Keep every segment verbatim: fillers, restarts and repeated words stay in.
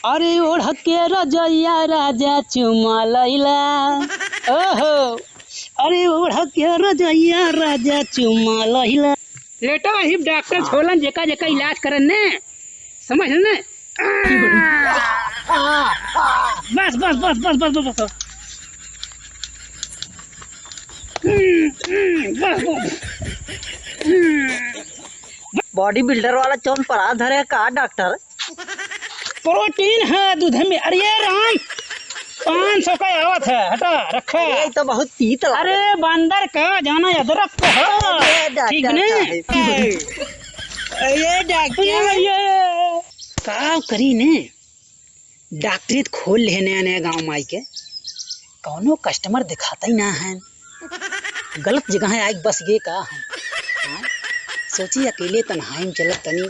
अरे ओढ़ के रजइया राजा चुमा लइला, ओहो, अरे ओढ़ के रजइया राजा चुमा लइला। लेटो, अही डॉक्टर झोलन जेका जेका इलाज करन ने, समझ ने? बस, बस, बस। हम्म, हम्म, बस, बस। हम्म। बॉडी बिल्डर वाला चौन परा धरे का डॉक्टर? प्रोटीन है दूध में। अरे राम, पाँच सौ का आवत है, हटा, रखा। अरे, ई तो बहुत तीत लागे। अरे, बंदर का जाना अदरक को हो। अरे, डॉक्टर ठीक ने? साहब। अरे, डॉक्टर। अरे, ये का करी ने? डॉक्टरी त खोल ले नया नया गाँव में आइके, कौनो कस्टमर देखातइ ना है। गलत जगह आइके बस गे का हम। हाँ? सोची अकेले तन्हाई में चलत तनी,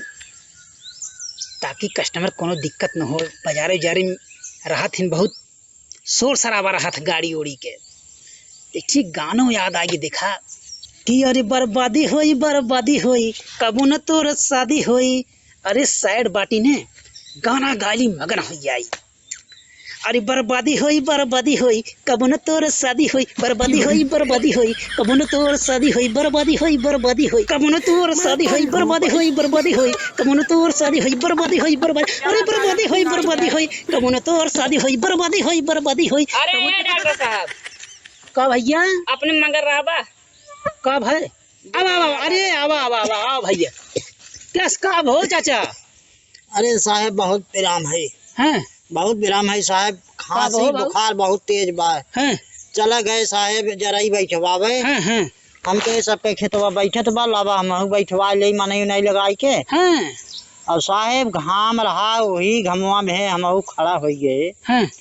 ताकि कस्टमर कोनो दिक्कत न हो। बाजारे उजारे में रहत हिन, बहुत शोर शराबा रहत गाड़ी ओड़ी के। एक ठे गानो याद आइगे देखा कि अरे बर्बादी होई, बर्बादी होई, कबो न तोर शादी होई। अरे सैड बाटी ने गाना गाली मगन होइ जाई। अरे बर्बादी होई, बर्बादी होई, कबो न तोर शादी होई, बर्बादी होई, बर्बादी होई, कबो न तोर शादी होई, बर्बादी होई, बर्बादी होई, कबो न तोर शादी होई, बर्बादी होई, बर्बादी होई, कबो न तोर शादी होई, बर्बादी होई, बर्बादी, अरे बर्बादी होई, बर्बादी होई, कबो न तोर शादी होई, बर्बादी होई, बर्बादी होई। अरे ए डॉक्टर साहब, का भैया? अपने मगर रहबा। का भाई? आवा, आवा, आवा, अरे, आवा, आवा, आवा, आवा भैया। कस का भो चाचा? अरे साहेब, बहुत बिराम है। हैं? बहुत बिराम है साहेब, का खांसी भो बाबू? बुखार बहुत तेज बा। हैं? चला गए साहेब जरई बैठवावे। हैं, हैं। हम कहे सबके खेतवा बैठत बा, लावा हमहू बैठवा ले, मनई उनई लगाई के। हैं। और साहेब घाम रहा, वही घमवा में हमहू खड़ा होइ गए। हैं।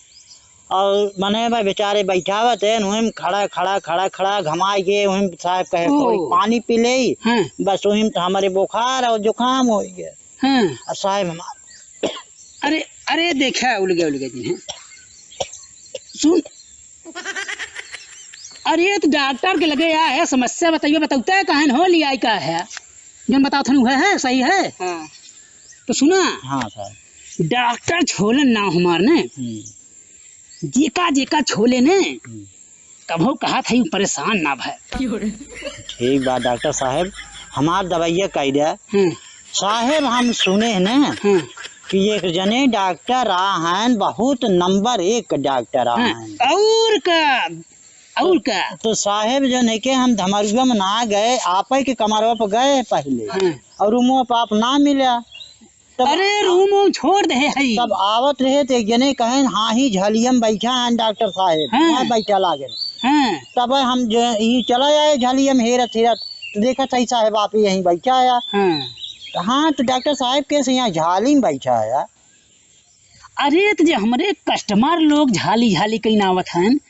और मने बा बेचारे बैठावत है, वहीं खड़ा, खड़ा, खड़ा, खड़ा घमाई के, वहीं साहेब कहे, ओ। "थोड़ी पानी पी ले।" हाँ। बस वहीं तो हमरे बुखार और जुकाम होइ गए। हाँ। और साहेब हमार अरे, अरे, देखा, उलगे, उलगे दिन है। सुन। अरे, तो डॉक्टर के लगे आया है, समस्या बताइए, बतौता है, कहाँ हो लिया, का है? जौन बताओ थनु है, है, सही है? हाँ। तो सुना। हाँ, साहेब। डॉक्टर झोलन नाम हमार ने। हम्म। जेका जेका छोले ने, हम्म। कबहू कहत हई परेशान ना भय। ठीक बा डॉक्टर साहेब, हमार दवाइया कई दे। हम्म। साहेब, हम सुने हैं ना हम्म। कि एक जने डॉक्टर आ हैं, बहुत नंबर एक डॉक्टर आ हम्म। हैं। और का, और का? तो साहेब, जौन है कि हम धमरुआ में ना गए, आपे के कमरवा पर गए पहले, हम्म। और रूमवा पर आप ना मिला। तब अरे, आ- रूम वूम छोड़ दे हई। तब आवत रहे तो एक जने कहें, "हाँ ही, झलियम बैठा हैं डॉक्टर साहेब, हाँ। वहाँ बैठा लागे।" हाँ। तब हम जो, ई चला आए झलियम हेरत हेरत, तो देखत हई साहेब आप यहीं बैठा आया। हाँ। तो हाँ, तो डॉक्टर साहेब कैसे यहाँ झाली में बैठा आया? अरे, तो जे हमरे कस्टमर लोग झाली झाली कहीं आवत हैं,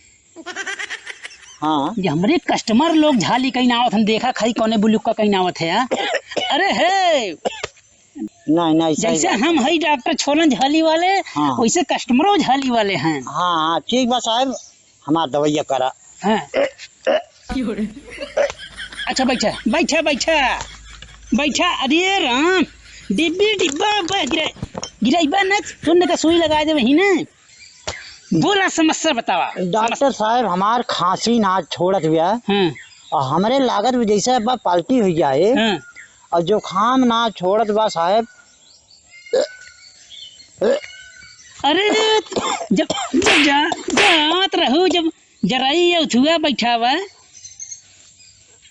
हाँ। जे हमरे कस्टमर लोग झाली कहीं आवत हैं, देखा खाई कौने बुलुक्का कहीं आवत है, हाँ? अरे हे, नहीं, नहीं, सही जैसे बात हम है। हई डॉक्टर छोलन झाली वाले, हाँ। वैसे कस्टमरो झाली वाले हैं। हाँ, हाँ, ठीक बा साहेब, हमार दवाइया करा। हाँ। अच्छा, बैठा, बैठा, बैठा, बैठा। अरे राम, डिब्बी डिब्बा बा, गिरा, गिराइबा न, तुमने का सुई लगा दे वही ने। बोला, समस्या बतावा। डॉक्टर साहेब, हमार खांसी ना छोड़त बिया। हाँ। और हमरे लागत भी जैसे अब पलटी हुई जाए। हाँ। और जुकाम ना छोड़त बा साहेब। अरे, जब, जब जा, जात रहू, जब जराई उठुआ बैठावा।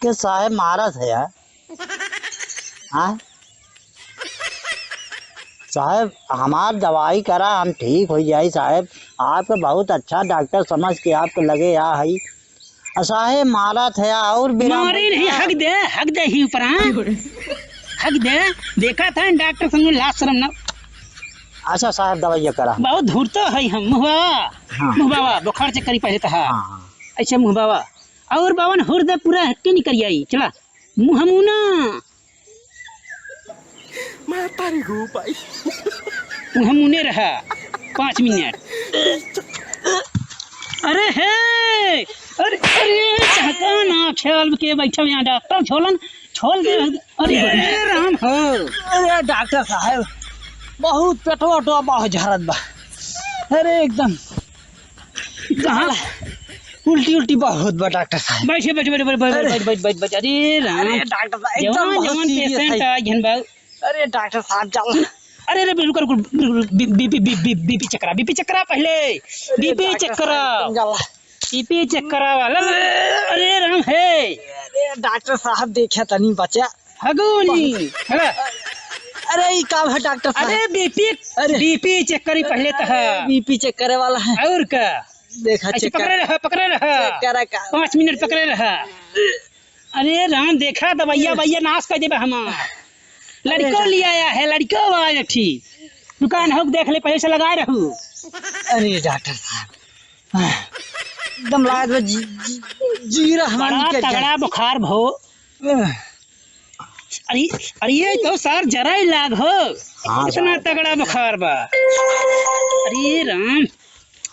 के साहेब मारत है यार। हाँ? साहेब, हमार दवाई करा, हम ठीक होइ जाई साहेब। आपके बहुत अच्छा डॉक्टर समझ के आपके लगे आ हई। आ साहेब, मारत है और बिना मारी नहीं, हक दे, हक दे ही ऊपर, हाँ? हक दे, देखा था डॉक्टर संग लाज शरम ना। अच्छा साहेब, दवाई करा। बहुत धूर्त है हम, मुँह बाबा। हाँ। मुँह बाबा, बुखार चेक करी पहले तो, हाँ। हाँ, हाँ। अच्छा मुँह बाबा, और बावन हुर दे पूरा हट्टी निकल आई, चला। मुँह मुना। मैं तारी गो भाई। मुँह मुने रहा पाँच मिनट। अरे हे, अरे, अरे, चाहता ना ख्याल के बैठा यहाँ डॉक्टर छोलन, छोल दे। अरे, अरे राम हो। अरे डॉक्टर साहेब, बहुत पेटवा उटवा बहुत झरत बा। अरे एकदम कहाँ? उल्टी उल्टी बहुत बा डॉक्टर साहब। बैठे, बैठे, बैठे, बैठे, बैठ, अरे। बैठ, बैठ, बैठ, बैठ। अरे राम। अरे डॉक्टर साहब, एकदम जवान, बहुत जवान serious patient है। आ गहन बा। अरे डॉक्टर साहब, चल। अरे, अरे, रुक, रुक, रुक, रुक, बी-, बी-, बीपी check करा, बीपी check करा पहले। अरे बीपी डॉक्टर check करा। साहब, एकदम चल। बीपी check करा वाला। अरे राम हे। अरे डॉक्टर साहब, देखे तनी बचा। हगुनी, हला। अरे, ई का है डॉक्टर साहब? अरे, बीपी, अरे। बीपी check करी पहले तो है। अरे, बीपी check करे वाला है। और का? देखा, ऐसे check कर। पकड़े रहा, पकड़े रहा। Check करा का? पाँच मिनट पकड़े रहा। अरे राम, देखा दवाइया, भैया नाश कर देबा हमार। लड़को अरे। ले आया है, लड़को आया थी। दुकान हो देख ले, पहले से लगाए रहू। अरे डॉक्टर साहब, एकदम लागत बा जी, जी, जीरा हमार बड़ा निकल जाए। तगड़ा बुखार भो। अरे, अरे, ये तो सार जरा ही लाग हो। हाँ, इतना सार। तगड़ा बुखार बा। अरे राम।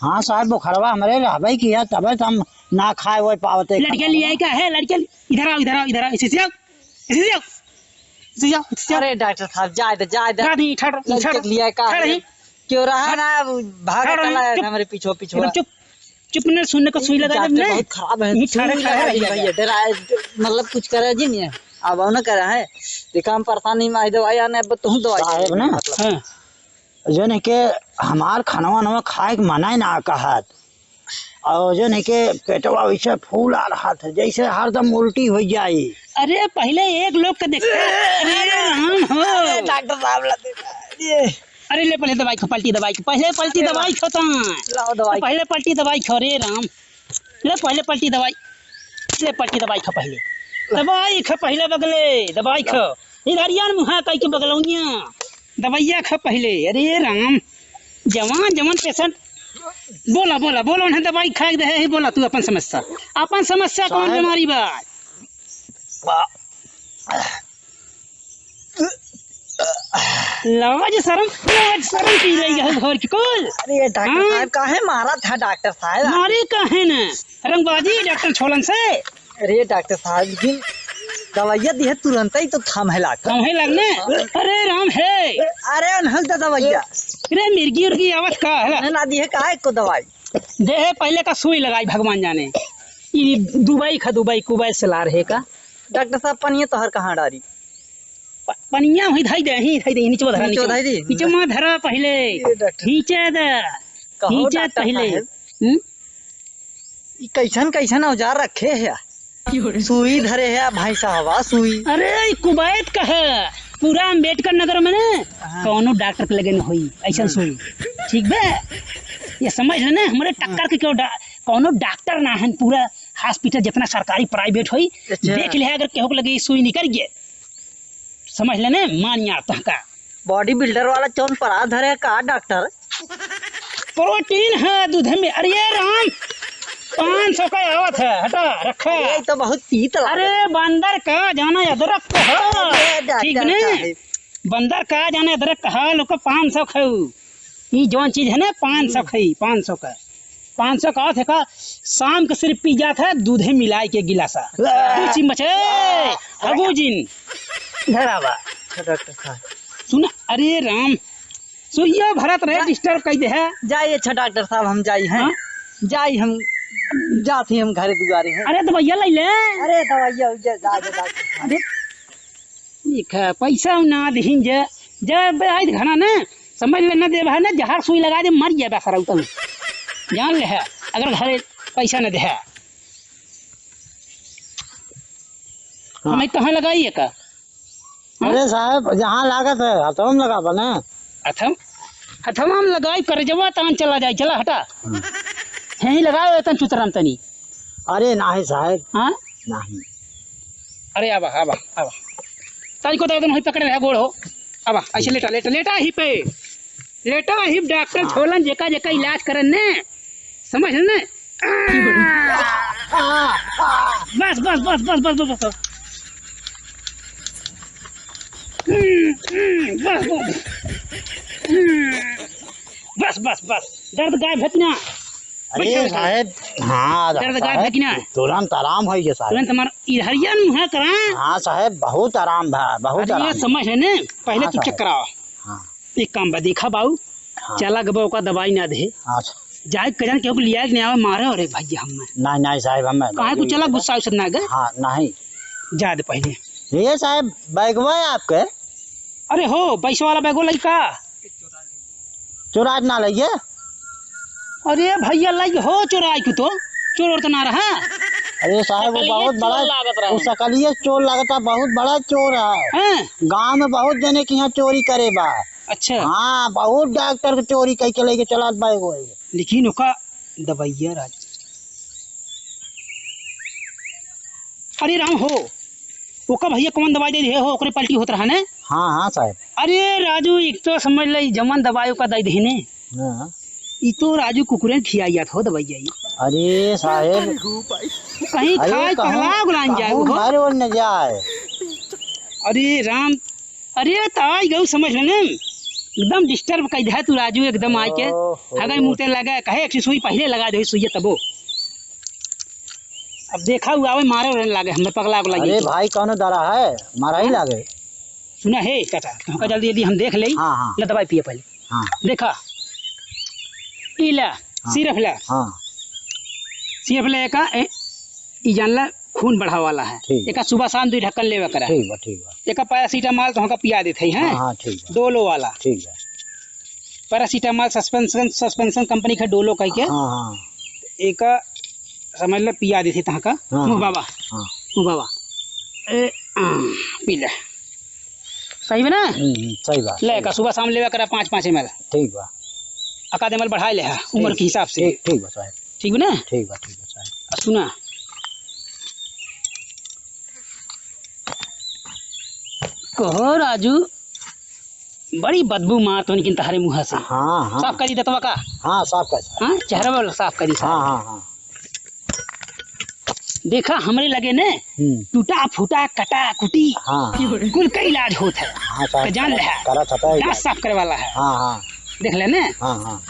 हाँ सार, बुखारवा हमरे रहबे किया, तबे तो हम ना खाए वही पावते। लड़के ले आई का है? लड़के, इधर आओ, इधर आओ, इधर आओ, इसे आओ, इसे आओ, इसे आओ, इसे आओ। अरे डॉक्टर साहब, जाए दे, जाए दे। ना दी, ठहर, लड़के ठहर, ले आई का ठहर है? ही। क्यों रहा ठहर। ना, भागा ठहर ही, चला है चुप। हमरे पीछो, पीछो। एकदम चुप। चुप ने, सुनने को सुई लगा डॉक्टर देब ने। बहुत खराब है। यही सुई ठाड़े लगा ठाड़े है, लगा भैया, है। डराए, मतलब कुछ करे जी नहीं है। अब ना करे है। देखा हम परेशानी में आई दवाई आने, अब तुम दवाई साहेब ना। मतलब। हाँ। जौन है के हमार खानवा नवा खाए के मना ही ना कहत। और जौन है के पेटवा वैसे फूल आ रहा था, जैसे हरदम उल्टी हो जाई। अरे पहले एक लोग के देखा। अरे राम हो। अरे डॉक्टर साहब ला दे। ये अरे ले पहले दवाई खा, पलटी दवाई खा, पहले पलटी दवाई खा ता। लाओ दवाई। पहले पलटी दवाई खा रे राम। ले पहले पलटी दवाई, ले पलटी दवाई खा पहले। दवाई खा पहले बगले, दवाई खा। इधरिया मुहा कई के बगलौनिया। दवाइया खा पहले। अरे राम, जवान, जवान patient। बोला, बोला, बोला, उन्हें दवाई खाए दे है, बोला तू अपन समस्या। अपन समस्या कौन साहब। बीमारी बा? बा- लाज शरम, लाज शरम की रही है घर की कुल। अरे ये डॉक्टर हाँ? साहब, काहे मारा था डॉक्टर साहब? मारे काहे न? रंगबाजी डॉक्टर छोलन से। अरे डॉक्टर साहब, लेकिन दवाइया दिहे तुरंत ही तो थम है लागत। थम है लागने? अरे राम है। अरे अनहल दा दवाइया। अरे मिर्गी उर्गी आवत का है? ना, ना दिहे का एको दवाई? दे है पहले का सुई लगाई भगवान जाने। ई दुबई खा, दुबई कुबई से ला रहे का। डॉक्टर साहब, पनिया तोहर कहाँ डारी? प-, पनिया हुई धई दे, ही धई दे, नीचे धरा, नीचे नीचे। धई दी। नीचे मा धरा पहले। ये डॉक्टर। नीचे दे। कहो नीचे डॉक्टर पहले। साहब। हम्म? ई कैसन कैसन औजार रखे है? सुई धरे है भाई साहब, सुई। अरे, ई कुबैत का है। पूरा अम्बेडकर नगर में ना, हाँ। कौनो डॉक्टर के लगे न होई, ऐसन हम्म। सुई। ठीक बे? ये समझ लेने, हमरे टक्कर के क्यों डा-, कौनो डॉक्टर ना है, पूरा hospital जितना सरकारी private होई, अच्छा। देख ले, अगर केहू के लगे ई सुई निकल गए, समझ लेने, मान यार तहका। Body builder वाला चौन परा धरे का डॉक्टर? प्रोटीन है दूध में। अरे ये राम, पाँच सौ का आवत है, हटा, रखा। ये तो बहुत तीत लगा। अरे बंदर का जाना अदरक का है। अरे डॉक्टर ठीक ने? साहब। बंदर का जाने अदरक का है, लोग पाँच सौ खाऊ। ई जौन चीज है ना, पाँच सौ हम्म। खाई, पाँच सौ का। पाँच सौ का आवत है का, शाम के सिर्फ पी जात है, दूधे मिलाए के गिलासा। वाह। दू चिम्मच, ए, वाह। हगू जिन। धरावा। अच्छा डॉक्टर साहब। सुन, अरे राम, सुइया भरत रहे, जा-, disturb कर दे है। जाइए, अच्छा डॉक्टर साहब, हम जाई हैं। हाँ? जाई हम, जात ही हम घरे दुआरे हैं। अरे दवाइया ले ले। अरे दवाइया, जा, जा, जा, डॉक्टर साहब। अरे, ठीक है, पैसा ना दिहिन जे, जे बे आई घना ना, समझ ले ना देबा ना, जहर सुई लगा दे, मर जाबा सराउतन। जान ले है, अगर घरे पैसा न दे है। हाँ। हमें कहाँ लगाई है का? हाँ? अरे साहब, जहाँ लागत है, हथवा में लगाबा ना। हथवा, हथवा में लगाई, करजवा तान चला जाए, चला हटा। हाँ। यहीं लगाओ, एतन चुतरम तनी। अरे नाही साहब। हाँ? नाही। अरे आवा, आवा, आवा। ताई को दर्द नहीं पकड़े रहा गोड़ हो। आवा, ऐसे लेटा, लेटा, लेटा ही पे। लेटा ही डॉक्टर हाँ। छोलन जेका, जेका इलाज करन ने। समझ ने? बस, बस, बस। हम्म, हम्म, बस, बस। हम्म, बस, बस, बस। दर्द गायब है कि ना? अरे बैठो, बैठो। साहेब, हाँ, दर्द गायब है कि ना? तुरंत आराम होइ गया साहेब। तुरंत हमारा इधरिया नु है करा। हाँ साहेब, बहुत आराम भा, बहुत अरे आराम। समझ है ने, पहले हाँ तू check साहेब। कराओ। हाँ। एक काम बा, देखा बाऊ, हाँ। चला गबा ओका दवाई ना दे। अच्छा। जाए कजन केहू के लिया के नहीं आवे, मारे। अरे भैया हम नहीं, नहीं साहब, हम काहे को चला गुस्सा उसा ना गए? हाँ, नहीं। जा दे पहले। ये साहब, बैगवा है आपके? अरे हो, पैसे वाला बैगो लइका। चोराज ना लइए। अरे भैया, लइए हो चोराई को तो, चोर ओर तो ना रहा। अरे साहब, वो बहुत बड़ा, वो सकलिए चोर लागता, बहुत बड़ा चोर है। हैं? गांव में बहुत जने के यहाँ चोरी करे बा। अच्छा। हाँ, बहुत डॉक्टर के चोरी कई के लेके चलात बा एगो। लेकिन ओका दवाइया राज अरे राम हो, ओका भैया कौन दवाई दे दिहे हो, ओकरे पलटी होत रहा ने? हाँ, हाँ साहब। अरे राजू, एक तो समझ ले, जमन दवाई ओका दे दिहे ने। हाँ। ई तो राजू कुकुरे खियाइयात हो दवाई आई। अरे साहब। कहीं अरे खाए कहूँ, पगला उगलान जाए कहूँ हो। मर ओर न जाए। अरे राम, अरे तो आई गऊ समझ ले ने, एकदम डिस्टर्ब कर दे तू राजू, एकदम आके ओहो। हगई मुते लगे, कहे एक सुई पहले लगा दे, सुइया तबो। अब देखा हुआ आवे मारे रहने लागे, हमें पगला को लगे अरे तो। भाई, कौनो दरा है, मारा ही हाँ? लागे। सुना है चाचा, तुमका हाँ। जल्दी जल्दी हम देख ले। हाँ, हाँ। ले दवाई पिए पहले। हाँ। देखा, ई ला, हाँ। सिर्फ ला। हाँ। सिर्फ ले एका, ए, ई जान ला, खून बढ़ावा वाला है। ठीक बा। एका सुबह शाम दुई ढक्कन लेवे करा। ठीक बा, ठीक बा। एका पैरासीटामोल तो हमका पिया देते हैं, हाँ, हाँ, ठीक बा। डोलो वाला। ठीक बा। पैरासीटामोल सस्पेंशन, सस्पेंशन कंपनी का डोलो कह के। हाँ, हाँ। एका समझ ले पिया देते तहाँ का। हाँ, मुँह हाँ। बाबा। हाँ। मुँह बाबा। ए, आ, पी ले। सही बा ना? हम्म, हम्म, सही बात, ले, सही एका बात। सुबह शाम लेवे करा पाँच, पाँच एम एल। ठीक बा। एकाध एम एल बढ़ाए ले हा, उम्र ठीक, के हिसाब से। ठीक, ठीक बा साहब। ठीक बा ना? ठीक बा, ठीक बा साहब। आ सुना। कहो राजू, बड़ी बदबू मारत हो लेकिन तहरे मुँह से। हाँ, हाँ। साफ करी दतवा का? हाँ, साफ कर। हाँ, चेहरा वाला साफ करी साहब। हाँ, हाँ, हाँ। देखा हमरे लगे ने, हम्म। टूटा फूटा कटा कुटी, हाँ। कुल का इलाज होत है। हाँ, साहब, तो जान ले है। करा था, करा था, दाँत इलाज। साफ करे वाला है। हाँ, हाँ। देख ले ने। हाँ, हाँ।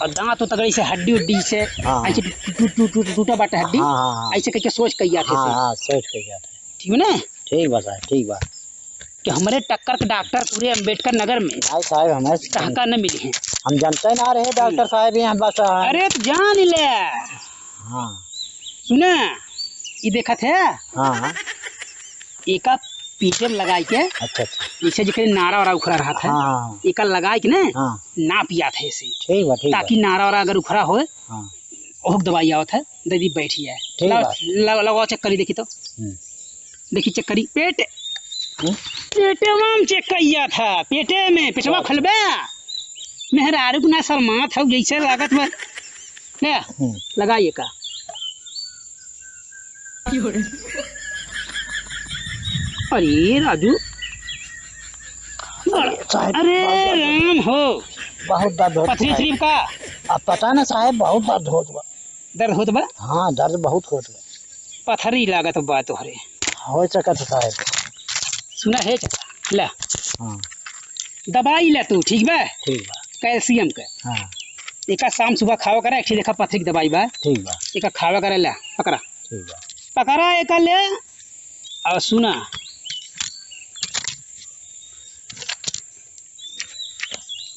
और दाँत तो तगड़ी से हड्डी उड्डी से, हाँ, हाँ। ऐसे टू-, टू-, टू-, टू-, टूटा बाटे हड्डी, हाँ, हाँ, हाँ। ऐसे करके सोच कइया थे हाँ, से। हाँ, सोच कइया थे। ठीक बा ना? ठीक बा साहब, ठीक बा। कि हमरे टक्कर के डॉक्टर पूरे अम्बेडकर नगर में भाई साहब, हमें टहका न मिली हैं। हम जानते ना रहे डॉक्टर साहब यहाँ बस, हाँ। अरे तो जान ले। हाँ। सुना, ई देखत है? हाँ, हाँ। एका पीछे में लगाई के, अच्छा, अच्छा। जैसे जेकरे नारा वारा उखड़ा रहत है, हाँ, हाँ, हाँ। एका लगाई के ना, हाँ। नाप पियात है इसे। ठीक बा, ठीक बा। ताकि नारा वारा अगर उखड़ा होए, हाँ। ओहक दवाई आवत है, दे दी बैठी है। ठीक लाओ, बा। लाओ, लाओ, check करी देखी तो। हम्म। देखी check करी, पेट, हम्म? पेटवा में check कइया था, पेटे में, पेटवा अच्छा। खोलबे। मेहरारू के ना शर्मात हौ, जैसे लागत बा। ले, हम्म। लगाइए का। अरे राजू, अरे साहब, अरे बहुत दर्द, राम हो, बहुत दर्द होत पथरी है। शरीफ का? अब पता ना साहब, बहुत दर्द होत बा। दर्द होत बा? हाँ, दर्द बहुत होत बा। पथरी लागत बा तोहरे। हो सकत है साहब। सुना है चाचा, ले। हाँ। दवाई ले तू, ठीक बा? ठीक बा। कैल्शियम के। हाँ। एका शाम सुबह खावा करा, एक ठे देखा पथरी के दवाई बा। ठीक बा। एका खावा करा, ले, पकड़ा। ठीक बा। पकड़ा एका ले, और सुना।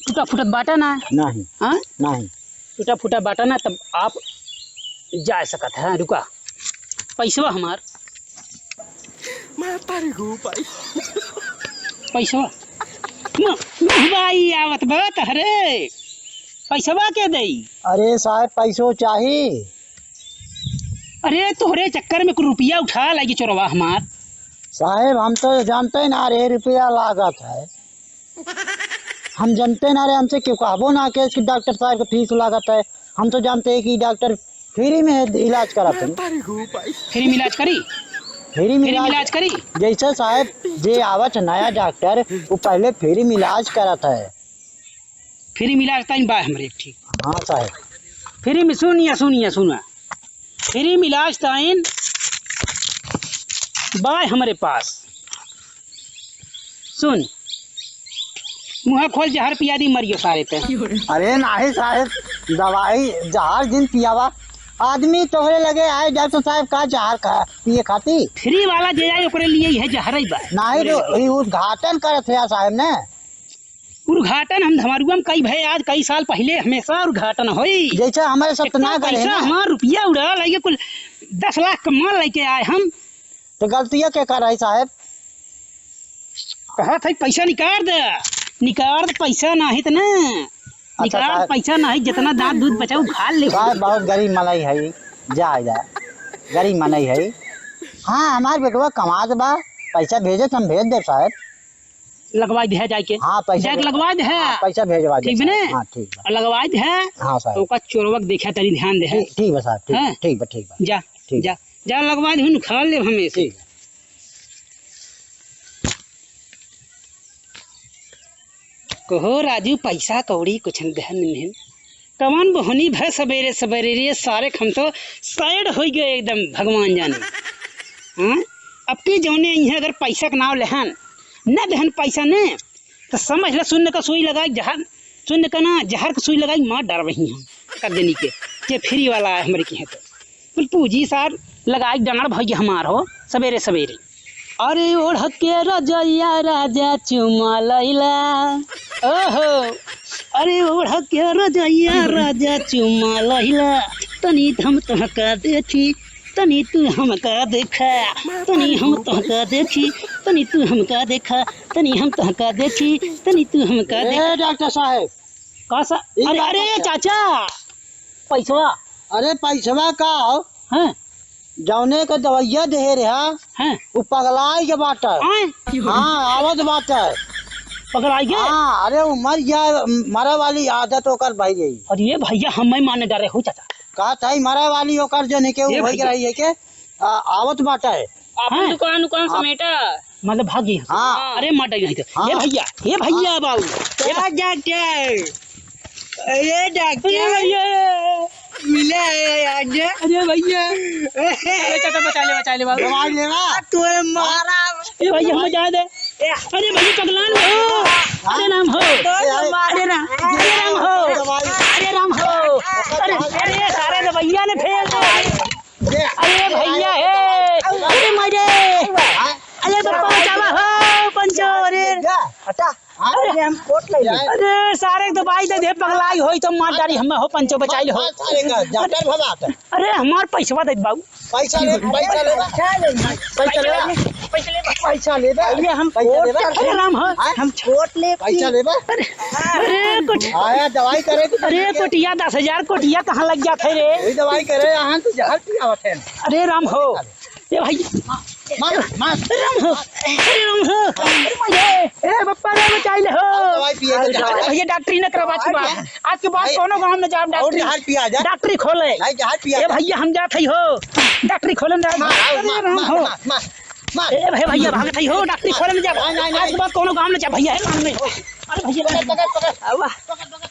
टूटा फूटत बाटा ना। नहीं। हाँ? नहीं। टूटा फूटा बाटा ना, तब आप जा सकत है। हाँ, रुका। पैसवा हमार। मैं तारी गो भाई। पैसवा। म-, मुहबाई आवत बा तहरे। पैसवा के देई? अरे साहब, पैसो चाही। अरे तोहरे चक्कर में कुछ रुपया उठा लागी चोरवा हमार। साहब, हम तो जानते ना रहे रुपया लागत है। हम जानते ना रहे, हमसे क्यों कहबो ना के कि डॉक्टर साहब के फीस लागत है। हम तो जानते हैं कि डॉक्टर फ्री में इलाज करत है। फ्री में इलाज करी? फ्री में फ्री में इलाज इलाज करी? जैसे साहब, जे आवत है नया डॉक्टर, वो पहले फ्री में इलाज करत है। फ्री में इलाज ताइन बा हमरे एक ठीक। हाँ साहब। फ्री में, सुनिया, सुनिया, सुना। फ्री में इलाज ताइन बा हमरे पास। सुन, मुँह खोल, जहर पिया दी, मरियो सारे पे। अरे नाही साहेब, दवाई जहर जिन पियावा, आदमी तोहरे लगे आए, डॉक्टर साहेब का जहर खा, पिए खाती? फ्री वाला जे आए, ओकरे लिए यह जहर ही बा। नाही रे, ई उद्घाटन करत है साहेब ने। उद्घाटन हम धमारुआ में कई भए, आज कई साल पहिले हमेसा उद्घाटन होई। जैसे हमारे सब इतना ना करे पैसा ना। हमार रुपया उड़ा लइके कुल दस लाख क माल लइके आए हम। तो गलतिया के कर है साहेब? कहत है पैसा निकाल दे, निकाल दे पैसा नाहीं त ना। अच्छा, निकाल साहेब। पैसा नाहीं, जितना दाँत दूध बचाऊ खा ले। साहेब बहुत गरीब मनई है, जा, जा, गरीब मनई है। हाँ, हमार बेटवा कमात बा, पैसा भेजे त हम भेज देब साहेब। लगवाइ दिहा जाइके। हाँ, पैसा जाइके भेज-, लगवाइ दिहा। हाँ, पैसा भेजवा दे ठीक बा ने? साहेब। हाँ, ठीक बा। लगवाइ दिहा। हाँ, साहेब। तो ओका चोरवा के देखा तनी ध्यान दिहा। ठीक, ठीक बा साहेब, ठीक, हाँ? ठीक बा, ठीक बा। जा, ठीक जा, बा। जा लगवाइ दिहा, खा ले हमें से। ठीक बा। कहो राजू, पैसा कौड़ी कुछ न देहन निहन। कवन बहनी भय सबेरे सबेरे रे सारे, हम तो side होइ गए एकदम, भगवान जाने। हाँ? अब की जौने इहाँ अगर पैसा के नाव लेहन, न देहन पैसा ने, तो समझ ले शून्य का सुई लगाई जहर, शून्य का ना, जहर का सुई लगाई मार डार वही हम, कर देनी के, जे free वाला है हमरे के हैं तो। कुल पूजी सार लगाई डांड़ भइया हमार हो सबेरे सबेरे। अरे ओढ़ के रजइया राजा चुमा लइला, ओहो, अरे ओढ़ के रजइया राजा चुमा लइला, तनी हम तोहका देखी, तनी तू हमका देखा, तनी हम तोहका देखी, तनी तू हमका देखा, तनी हम तोहका देखी, तनी तू हमका देखा। ए डॉक्टर साहेब, का सा-, ई अरे, का अरे, करता? चाचा, पैसवा। अरे, पैसवा का हो? हाँ। जौने के दवैया देहे रहा, हाँ। उ पगलाई के बाटे। आय? हाँ, आवत बाटे। पगलाई के? हाँ, अरे, उ मर गया, मरे वाली आदत ओकर भई गई। अरे भैया, हम नहीं माने डरे हो चाचा। कहत है, मरे वाली ओकर जो निके ए उ भई भैया। रही है के, आ, आवत बाटे। आपन हाँ। दुकान उकान हाँ। समेटा। मतलब भाग गई। हाँ। अरे मार डाली नहीं तो। हाँ। हे भैया, हे भैया हाँ। बाबू। हे क्या डॉक्टर? अरे डॉक्टर। अरे भैया। मिला है आज। अरे भैया। अरे चाचा बचा ले, बचा ले बाबू। दवाई लेना। तोरे मारा। ए भैया हम जा दे। अरे भैया पगलान हो। अरे राम हो। अरे राम। अरे राम हो। अरे राम हो। अरे, अरे सारे दवाइया ने फेल दे। अरे भैया हे, अरे मारे, अरे बप्पा बचावा हो, पंचो, अरे। हटा। अरे हम कोट ले ले। अरे सारे के दवाई दे दे, पगलाई होई तो मार डारी हमें हो, पंचो बचाई ले हो। मार सारे का, डॉक्टर भगाता। अरे हमार पैसवा दे बाबू। पैसा ले, पैसा ले, पैसा ले, पैसा ले, पैसा ले, पैसा ले। अरे हम पैसा कोट ले। अरे राम हो, हाँ? हम कोट ले। पैसा ले बा। अरे, अरे कोट-, आया दवाई करे कि अरे कोटिया, दस हजार कोटिया कहाँ लग जात है रे? यही दवाई करे, यहाँ तो जहर पियावत है। अरे राम हो, ए भाई, मार, मार। अरे राम हो, अरे राम हो, अरे माई रे, ए बप्पा रे बचाई ले हो। दवाई पिए के अरे जहर। भैया डॉक्टरी न करवा के बाद, आज के बाद भाई, कोनो गाँव में जाब और डॉक्टरी, जहर पिया जा। डॉक्टरी खोले। नहीं, जहर पिया ए जा। भैया हम जात है हो, डॉक्टरी खोले ना। मार, अरे मार, राम मार, हो। मार, मार, मार। ए भाई, भैया भागत है हो, डॉक्टरी खोले ना जाब। नहीं, नहीं, आज के नहीं। बाद कोनो गाँव में जाब भैया, हे राम में। अरे भैया, पकड़, पकड़, पकड़। आवा। पकड़, पकड़।